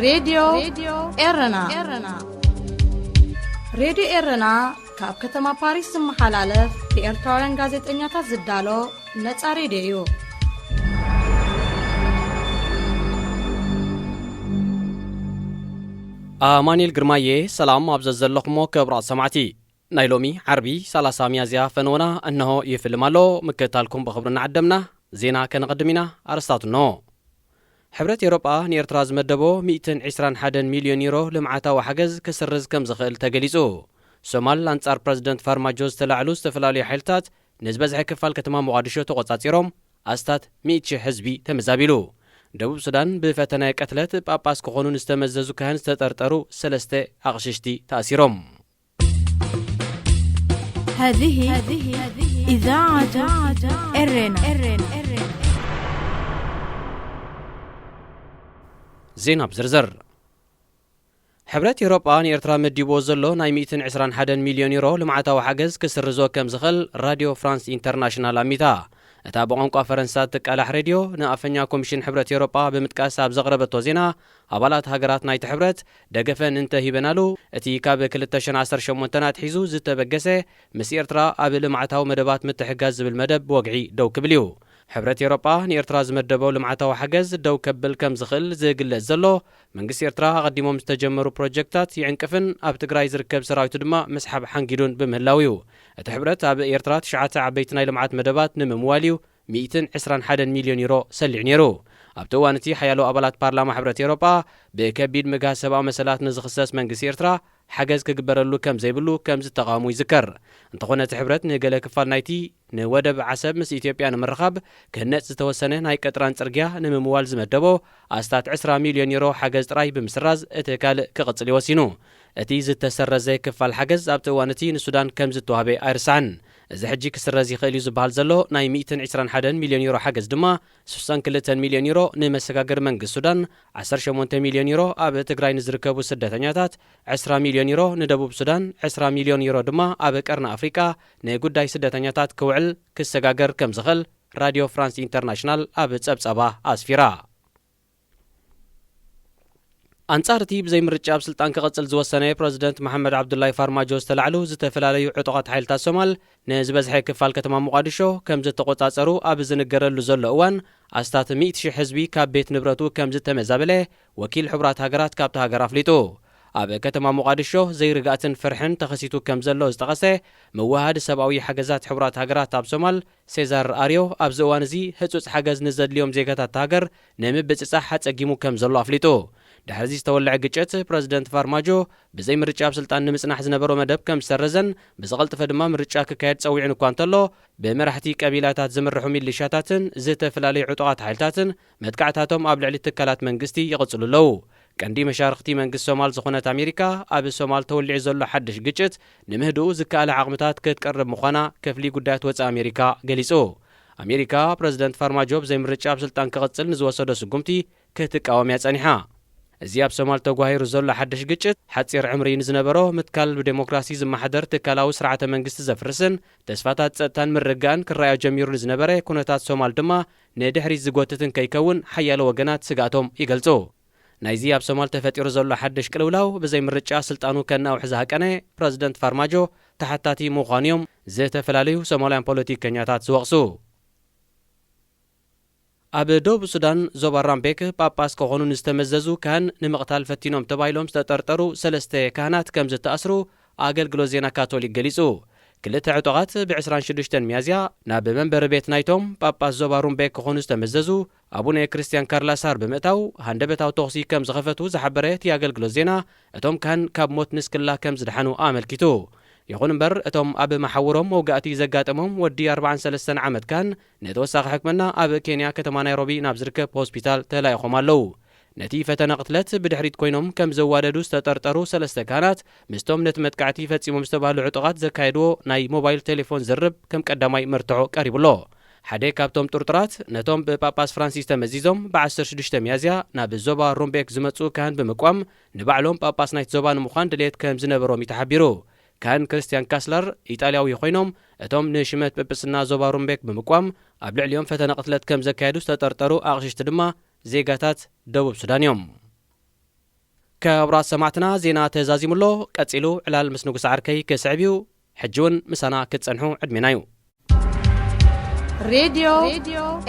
ሬድዮ ኤረና። ሬድዮ ኤረና ካብ ከተማ ፓሪስ ዝመሓላለፍ ብኤርትራውያን ጋዜጠኛታት ዝዳሎ ነጻ ሬድዮ እዩ። ኣማኑኤል ግርማየ፣ ሰላም ኣብ ዘዘለኹሞ ክቡራት ሰማዕቲ። ናይ ሎሚ ዓርቢ ሰላሳ ሚያዝያ ፈነወና እንሆ ይፍልም ኣሎ። ምክትታልኩም ብኽብሪ እናዓደምና፣ ዜና ከነቐድም ኢና። ኣርስታቱ እንሆ። ሕብረት ኤውሮጳ ንኤርትራ ዝመደቦ ሚእትን ዕስራን ሓደን ሚልዮን ዩሮ ልምዓታዊ ሓገዝ ክስርዝ ከም ዝኽእል ተገሊጹ። ሶማል ኣንጻር ፕረዚደንት ፋርማጆ ዝተላዕሉ ዝተፈላለዩ ሓይልታት ንዝበዝሐ ክፋል ከተማ ሞቓዲሾ ተቖጻጺሮም፣ ኣስታት ሚእቲ ሽሕ ህዝቢ ተመዛቢሉ። ደቡብ ሱዳን ብፈተነ ቅትለት ጳጳስ ክኾኑ ንዝተመዘዙ ካህን ዝተጠርጠሩ ሰለስተ ኣቕሽሽቲ ተኣሲሮም። هذه إذاعة إرنا. ዜና ብዝርዝር። ሕብረት ኤውሮጳ ንኤርትራ መዲብዎ ዘሎ ናይ ሚእትን ዕስራን ሓደን ሚልዮን ዩሮ ልምዓታዊ ሓገዝ ክስርዞ ከም ዝኽእል ራድዮ ፍራንስ ኢንተርናሽናል ኣሚታ። እታ ብቋንቋ ፈረንሳ እትቃላሕ ሬድዮ ንኣፈኛ ኮሚሽን ሕብረት ኤውሮጳ ብምጥቃስ ኣብ ዘቕረበቶ ዜና፣ ኣባላት ሃገራት ናይቲ ሕብረት ደገፈን እንተ ሂበናሉ፣ እቲ ካብ ክልተ ሽሕን ዓሰርተ ሸሞንተን ኣትሒዙ ዝተበገሰ ምስ ኤርትራ ኣብ ልምዓታዊ መደባት ምትሕጋዝ ዝብል መደብ ብወግዒ ደው ክብል እዩ። ሕብረት ኤውሮጳ ንኤርትራ ዝመደቦ ልምዓታዊ ሓገዝ ደው ከብል ከም ዝኽእል ዝግለጽ ዘሎ፣ መንግስቲ ኤርትራ ኣቐዲሞም ዝተጀመሩ ፕሮጀክታት ይዕንቅፍን ኣብ ትግራይ ዝርከብ ሰራዊቱ ድማ ምስሓብ ሓንጊዱን ብምህላው እዩ። እቲ ሕብረት ኣብ ኤርትራ ትሽዓተ ዓበይቲ ናይ ልምዓት መደባት ንምምዋል እዩ ሚእትን ዕስራን ሓደን ሚልዮን ዩሮ ሰሊዑ ነይሩ። ኣብቲ እዋን እቲ ሓያሎ ኣባላት ፓርላማ ሕብረት ኤውሮጳ ብከቢድ ምግሃስ ሰብኣዊ መሰላት ንዝኽሰስ መንግስቲ ኤርትራ ሓገዝ ክግበረሉ ከም ዘይብሉ ከም ዝተቓወሙ ይዝከር። እንተኾነ እቲ ሕብረት ንገለ ክፋል ናይቲ ንወደብ ዓሰብ ምስ ኢትዮጵያ ንምርኻብ ክህነጽ ዝተወሰነ ናይ ቀጥራን ጽርግያ ንምምዋል ዝመደቦ ኣስታት ዕስራ ሚልዮን ዩሮ ሓገዝ ጥራይ ብምስራዝ እቲ ካልእ ክቕጽል እዩ ወሲኑ። እቲ ዝተሰረዘ ክፋል ሓገዝ ኣብቲ እዋን እቲ ንሱዳን ከም ዝተዋህበ ኣይርሳዕን። እዚ ሕጂ ክስረዝ ይኽእል እዩ ዝበሃል ዘሎ ናይ ሚእትን ዕስራን ሓደን ሚልዮን ዩሮ ሓገዝ ድማ ስሳን ክልተን ሚልዮን ዩሮ ንመሰጋገሪ መንግስቲ ሱዳን፣ ዓሰርተ ሸሞንተ ሚልዮን ዩሮ ኣብ ትግራይ ንዝርከቡ ስደተኛታት፣ ዕስራ ሚልዮን ዩሮ ንደቡብ ሱዳን፣ ዕስራ ሚልዮን ዩሮ ድማ ኣብ ቀርኒ ኣፍሪቃ ንጉዳይ ስደተኛታት ክውዕል ክሰጋገር ከም ዝኽእል ራድዮ ፍራንስ ኢንተርናሽናል ኣብ ጸብጻባ ኣስፊራ። ኣንጻር እቲ ብዘይ ምርጫ ኣብ ስልጣን ክቕጽል ዝወሰነ ፕረዚደንት መሓመድ ዓብዱላይ ፋርማጆ ዝተላዕሉ ዝተፈላለዩ ዕጡቓት ሓይልታት ሶማል ንዝበዝሐ ክፋል ከተማ ሞቓዲሾ ከም ዝተቖጻጸሩ ኣብ ዝንገረሉ ዘሎ እዋን፣ ኣስታት ሚእቲ ሽሕ ህዝቢ ካብ ቤት ንብረቱ ከም ዝተመዛበለ ወኪል ሕቡራት ሃገራት ካብታ ሃገር ኣፍሊጡ። ኣብ ከተማ ሞቓዲሾ ዘይርግኣትን ፍርሕን ተኸሲቱ ከም ዘሎ ዝጠቐሰ መወሃዲ ሰብኣዊ ሓገዛት ሕቡራት ሃገራት ኣብ ሶማል ሴዛር ኣርዮ ኣብዚ እዋን እዚ ህጹጽ ሓገዝ ንዘድልዮም ዜጋታት እታ ሃገር ንምብጽጻሕ ኣጸጊሙ ከም ዘሎ ኣፍሊጡ። ድሕሪ እዚ ዝተወልዐ ግጭት፣ ፕረዚደንት ፋርማጆ ብዘይ ምርጫ ኣብ ስልጣን ንምጽናሕ ዝነበሮ መደብ ከም ዝሰረዘን ብዝቐልጠፈ ድማ ምርጫ ክካየድ ጸዊዑን እኳ እንተሎ፣ ብመራሕቲ ቀቢላታት ዝምርሑ ሚሊሻታትን ዝተፈላለዩ ዕጡቓት ሓይልታትን መጥቃዕታቶም ኣብ ልዕሊ ትካላት መንግስቲ ይቕጽሉ ኣለዉ። ቀንዲ መሻርኽቲ መንግስቲ ሶማል ዝኾነት ኣሜሪካ፣ ኣብ ሶማል ተወሊዑ ዘሎ ሓድሽ ግጭት ንምህድኡ ዝከኣለ ዓቕምታት ክትቀርብ ምዃና ክፍሊ ጉዳያት ወጻኢ ኣሜሪካ ገሊጹ። ኣሜሪካ፣ ፕረዚደንት ፋርማጆ ብዘይ ምርጫ ኣብ ስልጣን ክቕጽል ንዝወሰዶ ስጉምቲ ክትቃወም እያ ጸኒሓ። እዚ ኣብ ሶማል ተጓሂሩ ዘሎ ሓድሽ ግጭት፣ ሓጺር ዕምሪ ንዝነበሮ ምትካል ብዴሞክራሲ ዝመሓደር ትካላዊ ስርዓተ መንግስቲ ዘፍርስን ተስፋታት ጸጥታን ምርግጋእን ክረኣዮ ጀሚሩ ንዝነበረ ኩነታት ሶማል ድማ ንድሕሪት ዝጎትትን ከይከውን ሓያሎ ወገናት ስግኣቶም ይገልጹ። ናይዚ ኣብ ሶማል ተፈጢሩ ዘሎ ሓድሽ ቅልውላው ብዘይ ምርጫ ስልጣኑ ከናውሕ ዝሃቀነ ፕረዚደንት ፋርማጆ ተሓታቲ ምዃኑ እዮም ዝተፈላለዩ ሶማልያን ፖለቲከኛታት ዝወቕሱ። ኣብ ደቡብ ሱዳን ዞባ ራምቤክ ጳጳስ ክኾኑ ንዝተመዘዙ ካህን ንምቕታል ፈቲኖም ተባሂሎም ዝተጠርጠሩ ሰለስተ ካህናት ከም ዝተኣስሩ ኣገልግሎት ዜና ካቶሊክ ገሊጹ። ክልተ ዕጡቓት ብ ዕስራን ሽዱሽተን ሚያዝያ ናብ መንበሪ ቤት ናይቶም ጳጳስ ዞባ ሩምቤክ ክኾኑ ዝተመዘዙ ኣቡነ ክርስትያን ካርላሳር ብምእታው ሃንደበታዊ ተኹሲ ከም ዝኸፈቱ ዝሓበረ እቲ ኣገልግሎት ዜና፣ እቶም ካህን ካብ ሞት ንስክላ ከም ዝደሓኑ ኣመልኪቱ። ይኹን እምበር፣ እቶም ኣብ መሓውሮም መውጋእቲ ዘጋጠሞም ወዲ ኣርባዓን ሰለስተን ዓመት ካህን ንተወሳኺ ሕክምና ኣብ ኬንያ ከተማ ናይሮቢ ናብ ዝርከብ ሆስፒታል ተላኢኾም ኣለዉ። ነቲ ፈተነ ቅትለት ብድሕሪት ኮይኖም ከም ዘዋደዱ ዝተጠርጠሩ ሰለስተ ካህናት፣ ምስቶም ነቲ መጥቃዕቲ ፈጺሞም ዝተባህሉ ዕጡቓት ዘካየድዎ ናይ ሞባይል ቴሌፎን ዝርርብ ከም ቀዳማይ መርትዖ ቀሪቡ ኣሎ። ሓደ ካብቶም ጥርጡራት፣ ነቶም ብጳጳስ ፍራንሲስ ተመዚዞም ብ ዓሰርተ ሽዱሽተ ሚያዝያ ናብ ዞባ ሩምቤክ ዝመጹ ካህን ብምቋም፣ ንባዕሎም ጳጳስ ናይቲ ዞባ ንምዃን ድሌት ከም ዝነበሮም እዩ ተሓቢሩ። ካህን ክርስትያን ካስለር ኢጣልያዊ ኮይኖም፣ እቶም ንሽመት ጵጵስና ዞባ ሩምቤክ ብምቋም ኣብ ልዕሊኦም ፈተነ ቅትለት ከም ዘካየዱ ዝተጠርጠሩ ኣቕሽሽቲ ድማ ዜጋታት ደቡብ ሱዳን እዮም። ክቡራት ሰማዕትና፣ ዜና ተዛዚሙ ኣሎ። ቀጺሉ ዕላል ምስ ንጉስ ዓርከይ ክስዕብ እዩ። ሕጂ እውን ምሳና ክትጸንሑ ዕድሜና እዩ። ሬድዮ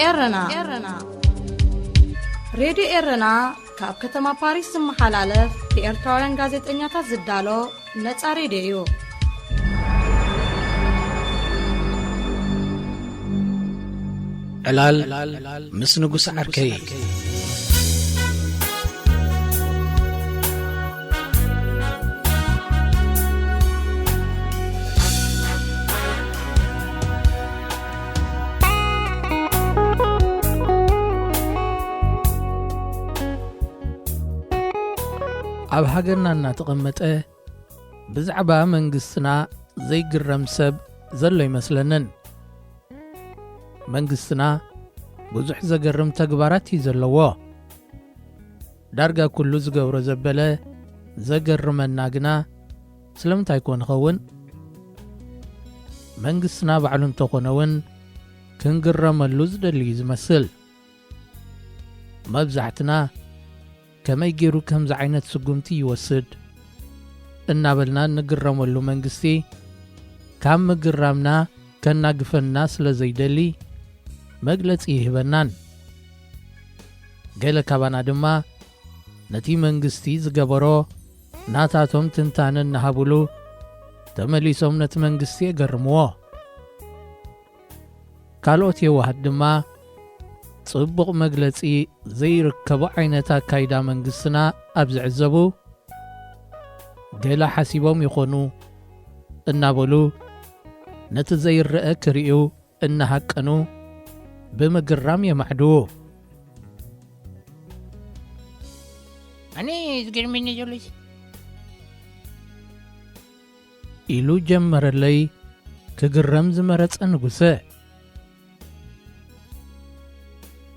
ኤረና። ሬድዮ ኤረና ካብ ከተማ ፓሪስ ዝመሓላለፍ ብኤርትራውያን ጋዜጠኛታት ዝዳሎ ነጻ ሬድዮ እዩ። ዕላል ምስ ንጉስ ዓርከይ። ኣብ ሃገርና እናተቐመጠ ብዛዕባ መንግስትና ዘይግረም ሰብ ዘሎ ይመስለንን። መንግስትና ብዙሕ ዘገርም ተግባራት እዩ ዘለዎ። ዳርጋ ኩሉ ዝገብሮ ዘበለ ዘገርመና ግና ስለምንታይ ኮን ይኸውን? መንግስትና ባዕሉ እንተኾነ እውን ክንግረመሉ ዝደሊ እዩ ዝመስል። መብዛሕትና ከመይ ገይሩ ከምዚ ዓይነት ስጉምቲ ይወስድ እናበልና እንግረመሉ መንግስቲ ካብ ምግራምና ከናግፈና ስለ ዘይደሊ መግለጺ ይህበናን። ገለ ካባና ድማ ነቲ መንግስቲ ዝገበሮ ናታቶም ትንታነ እናሃቡሉ ተመሊሶም ነቲ መንግስቲ የገርምዎ። ካልኦት የዋሃት ድማ ጽቡቕ መግለጺ ዘይርከቦ ዓይነት ኣካይዳ መንግስትና ኣብ ዝዕዘቡ ገለ ሓሲቦም ይኾኑ እናበሉ ነቲ ዘይረአ ክርእዩ እናሃቀኑ ብምግራም የማዕድዉ። ኣነ ዝገርመኒ ዘሎ እዚ ኢሉ ጀመረለይ ክግረም ዝመረጸ ንጉሰ።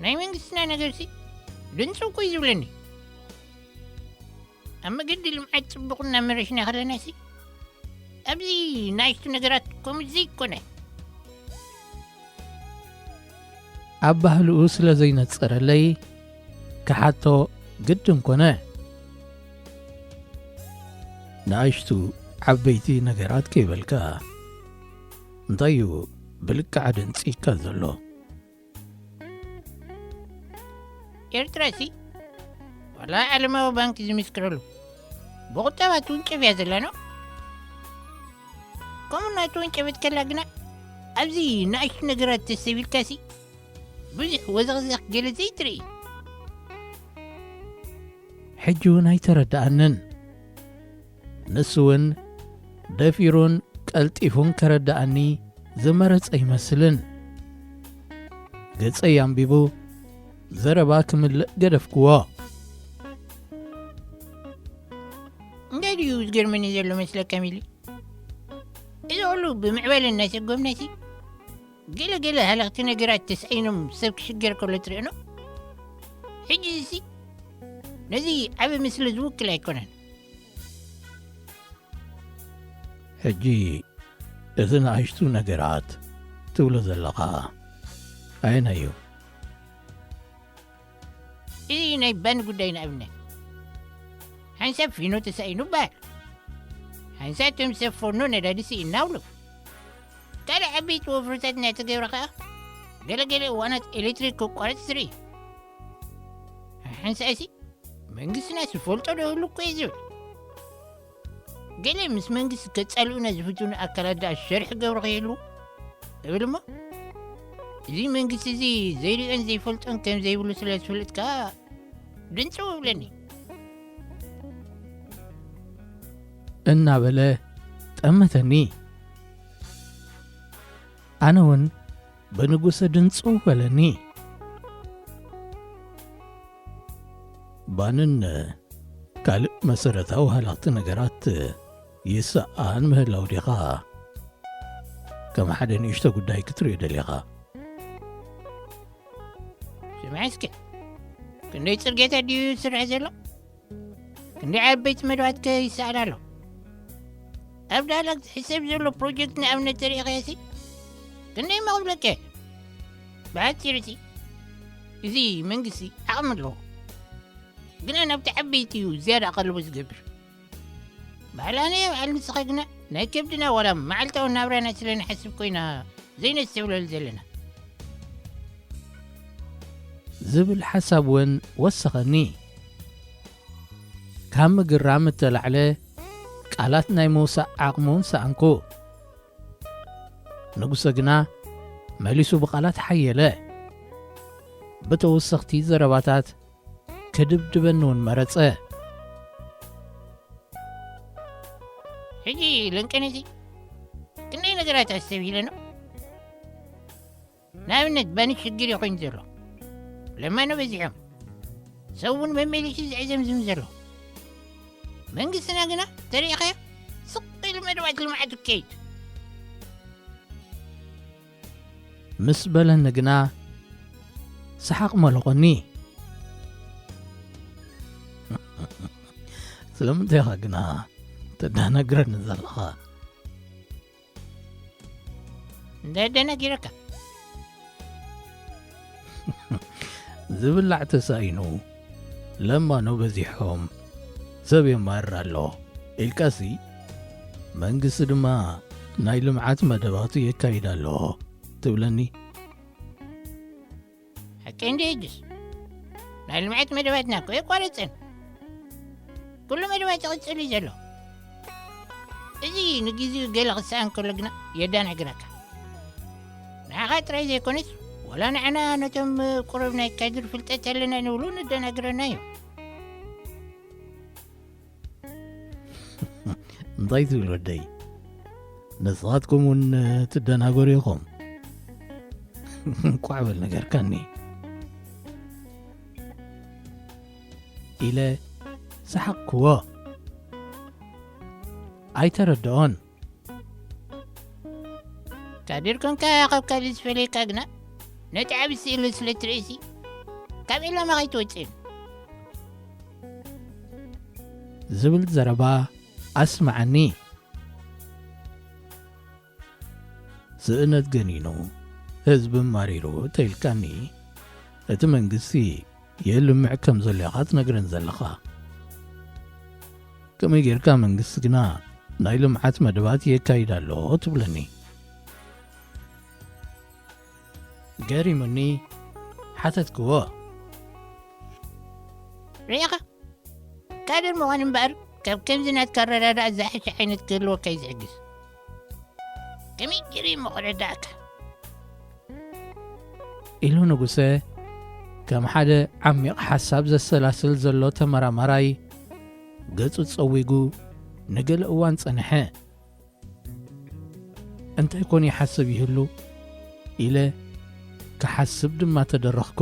ናይ መንግስትና ነገርሲ ድንፁ እኮ እዩ ዝብለኒ። ኣብ መገዲ ልምዓት ፅቡቕ እናመረሽና ከለናሲ ኣብዚ ንኣሽቱ ነገራት ከምዚ ይኮነ። ኣብ ባህልኡ ስለ ዘይነጸረለይ ክሓቶ ግድን ኮነ። ንኣሽቱ ዓበይቲ ነገራት ከይበልካ እንታይ እዩ ብልክዓ ደንጺካ ዘሎ? ኤርትራሲ ዋላ ዓለማዊ ባንክ ዝምስክረሉ ብቁጠባ ትውንጨፍ እያ ዘላ ነው። ከምኡ እናተወንጨፈት ከላ ግና ኣብዚ ንኣሽቱ ነገራት ተሰቢልካሲ ብዙሕ ወዘኽዘኽ ገለ ዘይትርኢ። ሕጂ እውን ኣይተረድኣንን። ንሱ እውን ደፊሩን ቀልጢፉን ከረድኣኒ ዝመረጸ ኣይመስልን። ገጸይ ኣንቢቡ ዘረባ ክምልእ ገደፍክዎ። እንታይ ድዩ ዝገርመኒ ዘሎ መስለካ ሚሊ? እዚ ኩሉ ብምዕባለ እናሰጎምናሲ ገለ ገለ ሃለኽቲ ነገራት ተሳኢኖም ሰብ ክሽገር ከሎ ትርእኖ። ሕጂ እዚ ነዚ ዓቢ ምስሊ ዝውክል ኣይኮነን። ሕጂ እዚ ንኣሽቱ ነገራት ትብሎ ዘለኻ ኣየናይ እዩ? እዚ ናይ ባኒ ጉዳይ ንኣብነት ሓንሳብ ፊኖ ተሳኢኑ በሃል። ሓንሳብ እቶም ሰብ ፎርኖ ነዳዲ ስኢና ውሉፍ። ካልእ ዓበይቲ ወፍርታት እናተገብረ ኸኣ ገለገለ እዋናት ኤሌክትሪክ ክቋረጽ ትርኢ። ሓንሳእሲ መንግስትና ዝፈልጦ ዶ ህሉ እኮ እዩ ዝብል። ገለ ምስ መንግስቲ ከጻልኡና ዝፍትኑ ኣካላት ደኣ ሸርሒ ገብሩ ከይህልዉ እብል እሞ፣ እዚ መንግስቲ እዚ ዘይርእዮን ዘይፈልጦን ከም ዘይብሉ ስለ ዝፈልጥ ከኣ ድንጽው እብለኒ። እናበለ ጠመተኒ። ኣነ እውን ብንጉሰ ድንጽው በለኒ። ባንን ካልእ መሰረታዊ ሃለኽቲ ነገራት ይሰኣን ምህላው ዲኻ ከም ሓደ ንእሽቶ ጉዳይ ክትርእዮ ደሊኻ? ስምዐ እስከ፣ ክንደይ ጽርግያታት ድዩ ዝስራሕ ዘሎ? ክንደይ ዓበይቲ መደባት ከ ይሰኣል ኣሎ? ኣብ ዳህላክ ዝሕሰብ ዘሎ ፕሮጀክት ንኣብነት ተሪኢኻዮሲ ክንደይ እሞ ክብለከ? ብሓጺሩሲ እዚ መንግስቲ ዓቕሚ ኣለዎ። ግና ናብቲ ዓበይቲ እዩ ዝያዳ ኣቐልቦ ዝገብር። ባዕላና እየ ባዕል ንስኻ ግና ናይ ከብድና ዋላ መዓልታዊ ናብራና ስለ ንሓስብ ኮይና ዘይነስተውለሉ ዘለና። ዝብል ሓሳብ እውን ወሰኸኒ። ካብ ምግራም እተላዕለ ቃላት ናይ ምውሳእ ዓቕሙን ሰኣንኩ። ንጉሰ ግና መሊሱ ብቓላት ሓየለ። ብተወሰኽቲ ዘረባታት ክድብድበኒ እውን መረጸ። ሕጂ ለንቀነሲ ክንደይ ነገራት ኣስተብሂለ ነው። ንኣብነት ባኒ ሽግር እዩ ኮይኑ ዘሎ። ለማኖ በዚሖም። ሰብ እውን መመሊሱ ዝዕዘምዝም ዘሎ። መንግስትና ግና ተሪእኻዮ ስቕ ኢሉ መደባት ልምዓት ይካይድ። ምስ በለኒ ግና ሰሓቕ መለቖኒ። ስለምንታይ ኢኻ ግና ተዳናግረኒ ዘለኻ? እንታይ ደነጊረካ? ዝብላዕ ተሳኢኑ ለማኖ በዚሖም ሰብ የማርር ኣሎ ኢልካሲ፣ መንግስቲ ድማ ናይ ልምዓት መደባቱ የካይድ ኣሎ ትብለኒ? ሓቂ እንዲ ሕጅስ ናይ ልምዓት መደባትና እኮ የቋረጸን። ኩሉ መደባት ይቕጽል እዩ ዘሎ። እዚ ንግዜኡ ገለ ክሰኣን ከሎ ግና የዳናግረካ። ንዓኻ ጥራይ ዘይኮነስ፣ ወላ ንዓና ነቶም ቁሩብ ናይ ካድር ፍልጠት ኣለና ንብሉ ንደናግረና እዩ። እንታይ ትብል ወደይ? ንስኻትኩም እውን ትደናገሩ ኢኹም። ቋዕ በል ነገርካኒ። ኢለ ሰሓቕክዎ። ኣይተረድኦን። ካድር ኮንካ ካብ ካልእ ዝፈልየካ ግና ነቲ ዓቢ ስእሊ ስለ ትርእሲ ካብ ዕላማ ከይትወጽእን። ዝብል ዘረባ ኣስምዓኒ። ስእነት ገኒኑ ህዝቢ ማሪሩ ተኢልካኒ። እቲ መንግስቲ የልምዕ ከም ዘሎ ኢኻ ትነግረን ዘለኻ። ከመይ ጌርካ መንግስቲ ግና ናይ ልምዓት መደባት የካይድ ኣሎ ትብለኒ? ገሪሙኒ ሓተትክዎ። ርኢኻ፣ ካድር ምዃን እምበኣር ካብ ከምዚ ናትካ ኣረዳድኣ ዝሓሸ ዓይነት ክህልወካ እዩ ዝሕግዝ። ከመይ ገይረ እሞ ክረዳእካ? ኢሉ ንጉሰ ከም ሓደ ዓሚቕ ሓሳብ ዘሰላስል ዘሎ ተመራማራይ ገጹ ጸዊጉ ንገለ እዋን ጸንሐ። እንታይ ኮን ይሓስብ ይህሉ? ኢለ ክሓስብ ድማ ተደረኽኩ።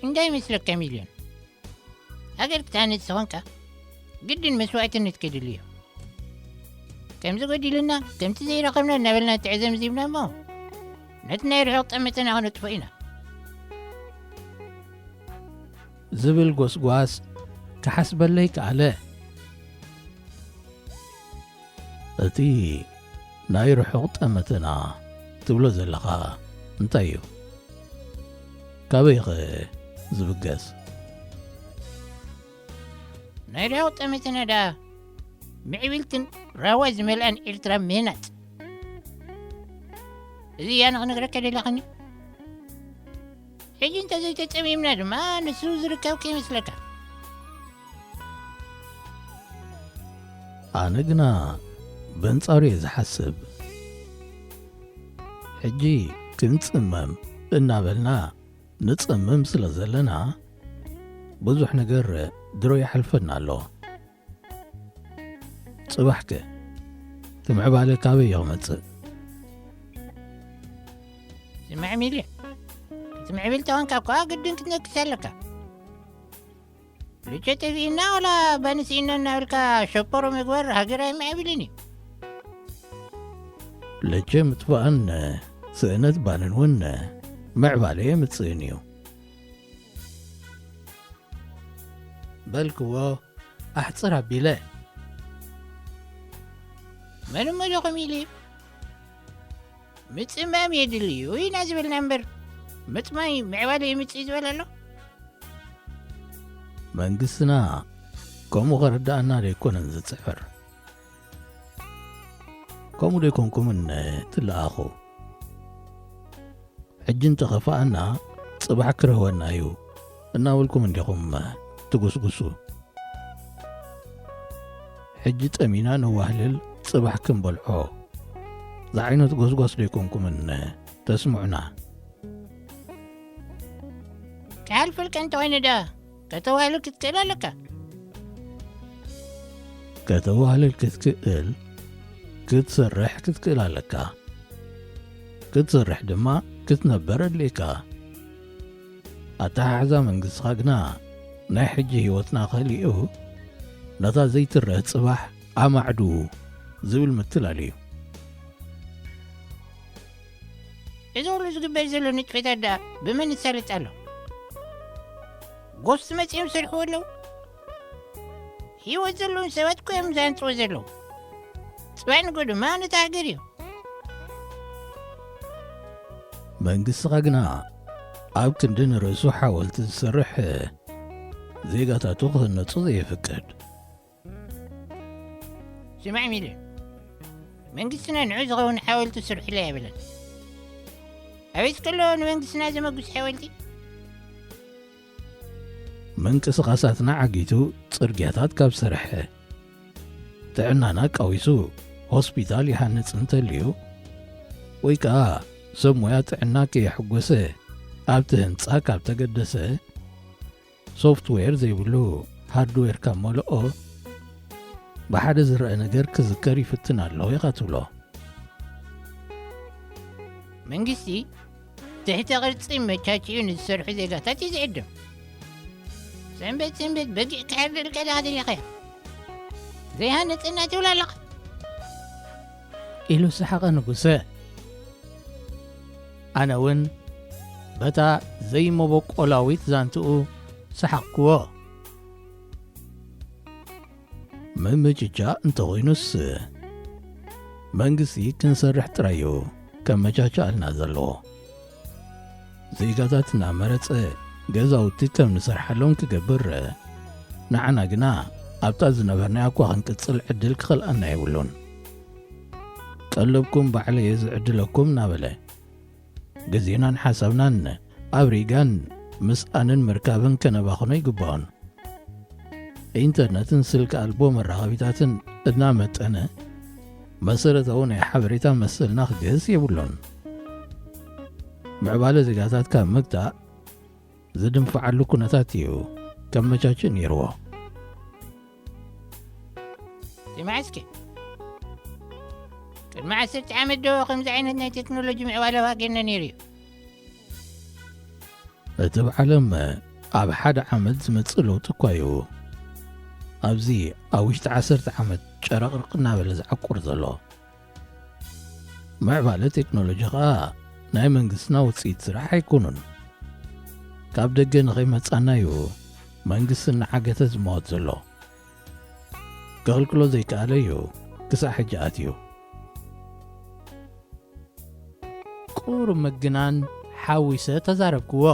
እንታይ ይመስለካ ሚልዮን? ሃገር ክትሃንጽ ተኾንካ ግድን መስዋእትነት ከድልዮ። ከምዚ ጎዲልና፣ ከምቲ ዘይረኸብና እናበልና ትዕዘም ዚብና እሞ ነቲ ናይ ርሑቕ ጠመተና ክነጥፎ ኢና። ዝብል ጎስጓስ ክሓስበለይ ከኣለ። እቲ ናይ ርሑቕ ጠመተና ትብሎ ዘለኻ እንታይ እዩ? ካበይኸ ዝብገስ? ናይ ርሑቕ ጠመተና ደኣ ምዕብልትን ራዋ ዝመልኣን ኤርትራ ምህናጽ። እዚ እያ ንኽነግረካ ደለኻኒ። ሕጂ እንተዘይተጸሚምና ድማ ንሱ ዝርከብ ከይመስለካ። ኣነ ግና በንጻሩ እየ ዝሓስብ። ሕጂ ክንጽመም እናበልና ንጽምም ስለ ዘለና፣ ብዙሕ ነገር ድሮ ይሓልፈና ኣሎ። ጽባሕከ እቲ ምዕባለ ካበይ እዩ ክመጽእ? ስማዕ ሚሊ፣ ክትምዕብል ተኾንካ እኳ ግድን ክትነክስ ኣለካ። ልጨ ጠፊእና ወላ ባንስኢና እናበልካ ሸፖሮ ምግባር ሃገር ኣይምዕብልን እዩ። ልጨ ምጥፋእን ስእነት ባንን እውን ምዕባለ የምጽእን እዩ። በልክዎ፣ ኣሕጽር ኣቢለ። መን እሞ ዶ ከምኡ ኢሉ እዩ? ምጽማም የድሊ እዩ ኢና ዝበልና እምበር፣ ምጽማይ ምዕባለ የምጽእ ዝበል ኣሎ? መንግስትና ከምኡ ከረድኣና ደይኮነን ዝጽዕር። ከምኡ ደይኮንኩምን ትለኣኹ። ሕጂ እንተኸፍኣና ጽባሕ ክረህወና እዩ እናበልኩም እንዲኹም ትጉስጉሱ። ሕጂ ጠሚና ነዋህልል፣ ጽባሕ ክንበልዖ ዝዓይነት ጎስጓስ ደይኮንኩምን ተስምዑና። ክሓልፈልካ እንተኾይኑ ደኣ ከተዋህልል ክትክእል ኣለካ። ከተዋህልል ክትክእል፣ ክትሰርሕ ክትክእል ኣለካ። ክትሰርሕ ድማ ክትነበር ኣድልየካ። ኣተሓሕዛ መንግስትኻ ግና ናይ ሕጂ ህይወትና ከሊኡ፣ ነታ ዘይትረህ ጽባሕ ኣማዕድዉ ዝብል ምትላል እዩ። እዚ ኩሉ ዝግበር ዘሎ ንጥፈታት ደኣ ብመን ይሳለጥ ኣሎ? ጎስት መጺኦም ይሰርሕዎ ኣለዉ። ህይወት ዘለዎም ሰባት እኮ እዮም ዘንጽዎ ዘለዉ። ጽባሕ ንግሆ ድማ ነታ ሃገር እዩ። መንግስትኻ ግና ኣብ ክንዲ ንርእሱ ሓወልቲ ዝሰርሕ ዜጋታቱ ክህነጹ ዘየፍቅድ። ስማዕ ሚሊ፣ መንግስትና ንዑ ዝኸውን ሓወልቲ ስርሑለይ ኣይበለን። ኣበይስ ከሎ ንመንግስትና ዘመጉስ ሓወልቲ? ምንቅስቓሳትና ዓጊቱ ጽርግያታት ካብ ሰርሐ፣ ጥዕናና ቃዊሱ ሆስፒታል ይሃንጽ እንተልዩ፣ ወይ ከኣ ሰብ ሞያ ጥዕና ከየሐጎሰ ኣብቲ ህንጻ ካብ ተገደሰ፣ ሶፍትዌር ዘይብሉ ሃርድዌር ካብ መለኦ፣ ብሓደ ዝረአ ነገር ክዝከር ይፍትን ኣሎ ኢኻ ትብሎ። መንግስቲ ትሕተ ቅርጺ መቻችኡ ንዝሰርሑ ዜጋታት እዩ ዝዕድም። ሰንበት ሰንበት በጊዕ ክሕርደልካ ዲኻ ደሊኻዮ? ዘይሃነጸና ትብል ኣለኻ። ኢሉ ሰሓቐ ንጉሰ። ኣነ እውን በታ ዘይመበቆላዊት ዛንትኡ ሰሓቕክዎ። ምምጭጫ እንተኾይኑስ፣ መንግስቲ ክንሰርሕ ጥራይ እዩ ከመቻችኣልና ዘለዎ። ዜጋታት እናመረጸ ገዛውቲ ከም ንሰርሓሎም ክገብር፣ ንዓና ግና ኣብታ ዝነበርናያ እኳ ክንቅጽል ዕድል ክኸልኣና የብሉን። ቀለብኩም ባዕለየ ዝዕድለኩም እናበለ፣ ግዜናን ሓሳብናን ኣብ ሪጋን ምስኣንን ምርካብን ከነባኽኖ ኣይግባኦን። ኢንተርነትን ስልኪ ኣልቦ መራኸቢታትን እናመጠነ፣ መሰረታዊ ናይ ሓበሬታ መሰልና ክግህስ የብሉን። ምዕባለ ዜጋታት ካብ ምግታእ ዝድንፍዓሉ ኩነታት እዩ ከመቻችእ ነይርዎ። ስማዕ እስኪ፣ ቅድሚ ዓሰርተ ዓመት ዶ ከምዚ ዓይነት ናይ ቴክኖሎጂ ምዕባለ ኣብ ሃገርና ነይሩ እዩ? እቲ ኣብ ዓለም ኣብ ሓደ ዓመት ዝመጽእ ለውጢ እኳ እዩ፣ ኣብዚ ኣብ ውሽጢ ዓሰርተ ዓመት ጨረቕርቕ እናበለ ዝዓቁር ዘሎ። ምዕባለ ቴክኖሎጂ ኸኣ ናይ መንግስትና ውጽኢት ስራሕ ኣይኮኑን። ካብ ደገ ንኸይመጻና እዩ መንግስቲ እናዓገተ ዝመወት ዘሎ። ክኽልክሎ ዘይከኣለ እዩ ክሳዕ ሕጂ ኣትዩ። ቁሩብ ምግናን ሓዊሰ ተዛረብክዎ።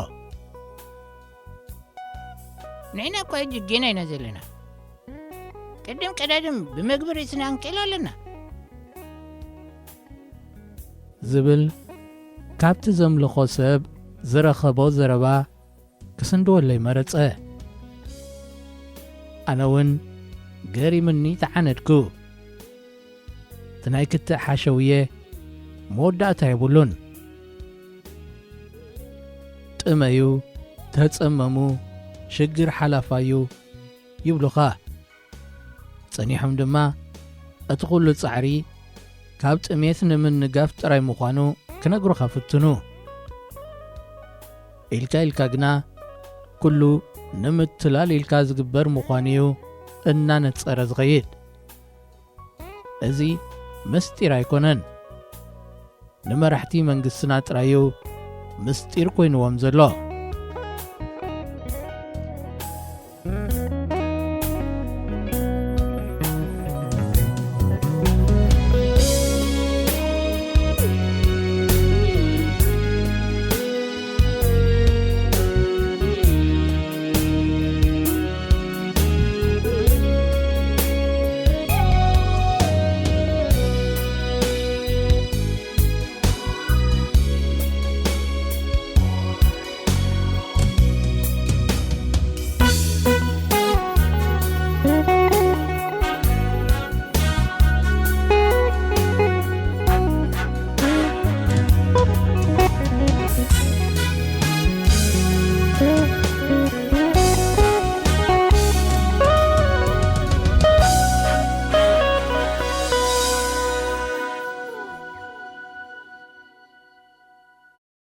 ንሕና እኳ ሕጂ ጌና ኢና ዘለና። ቅድም ቀዳድም ብመግቢ ርእስና ክንክእል ኣለና። ዝብል ካብቲ ዘምልኾ ሰብ ዝረኸቦ ዘረባ ክስንድወለይ መረጸ። ኣነ እውን ገሪምኒ ተዓነድኩ። እቲ ናይ ክትዕ ሓሸውየ መወዳእታ የብሉን። ጥመዩ፣ ተጸመሙ፣ ሽግር ሓላፋዩ ይብሉኻ። ጸኒሖም ድማ እቲ ኩሉ ጻዕሪ ካብ ጥሜት ንምንጋፍ ጥራይ ምዃኑ ክነግሩኻ ፍትኑ። ኢልካ ኢልካ ግና ኩሉ ንምትላል ኢልካ ዝግበር ምዃኑ እዩ እናነጸረ ዝኸይድ። እዚ ምስጢር ኣይኮነን። ንመራሕቲ መንግስትና ጥራዩ ምስጢር ኮይንዎም ዘሎ።